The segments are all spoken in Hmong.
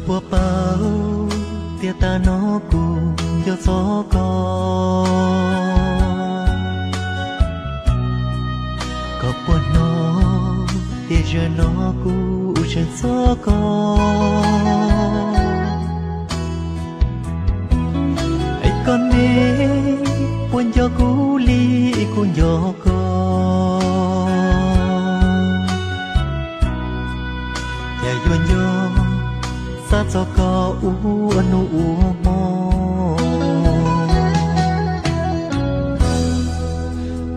Puas paub tias tag no kuv nco txog koj, koj puas hnov tias zaum no kuv tseem txog koj. Es koj ne, puas nco kuv li kuv nco koj? Cas yuav nco, xav txog koj ua hnub ua hmo.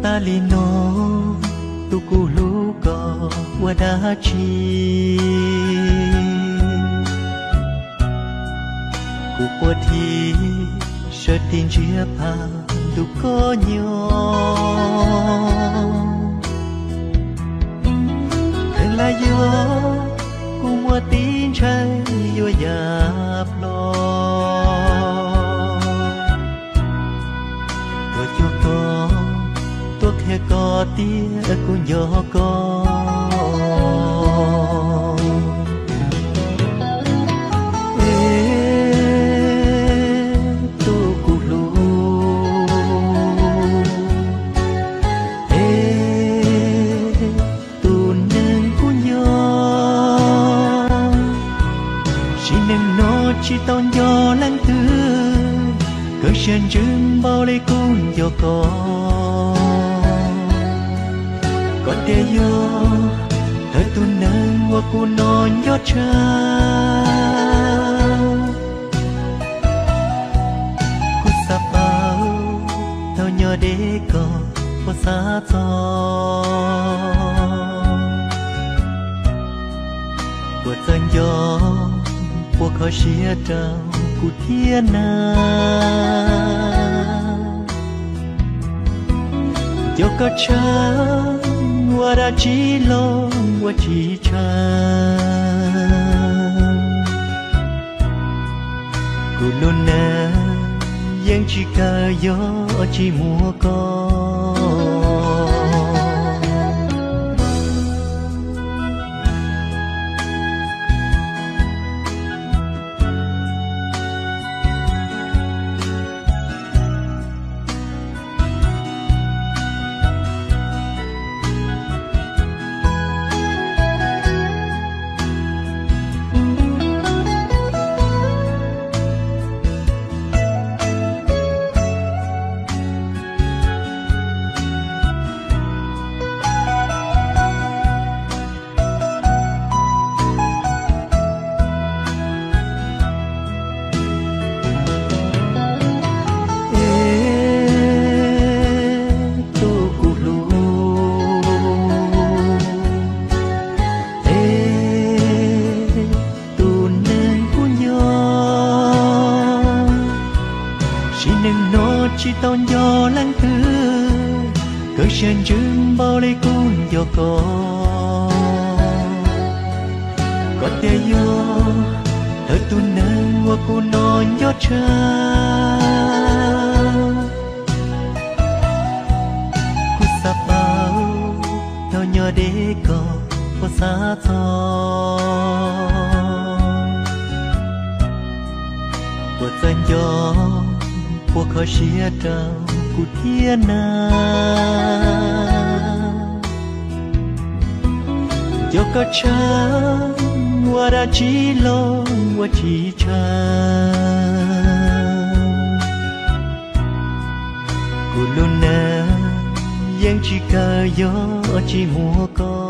Tas li no, tus kuv hlub koj ua dab tsi? Kuv puas thim sawv tis ntsiag phaj ntuj koj nyob. Kheev lam yog kuv muaj tib ntshai yuav ya plho. Tuaj cuag koj, tuaj qhia koj tias kuv nco koj. Es tus kuv hlub, es tus neeg kuv nco, sim neej no tsis tau nco leej twg, koj siab ntsws npaum li kuv nco koj. Koj tias yog thawj tus neeg uas kuv hnov nco tshaj. Kuv xav paub thaum nyob deb koj puas xav txog, puas txawj nco, puas kho siab rau kuv thiab na. Nco koj tshaj, ua dab tsi los ua tsis tshaj. Kuv lub neej yeej tsis kawg yog tsis muaj koj. Es tus kuv hlub, es tus neeg kuv nco, sim neej no tsis tau nco leej twg, koj siab ntsws npaum li kuv nco koj. Koj tias yog thawj tus neeg uas kuv hnov nco tshaj. Kuv xav paub thaum nyob deb koj puas xav txog, puas txawj nco, puas kho siab rau kuv thiab na. Nco koj tshaj, ua dab tsi los ua tsis tshaj. Kuv lub neej yeej tsis kawg yog tsis muaj koj.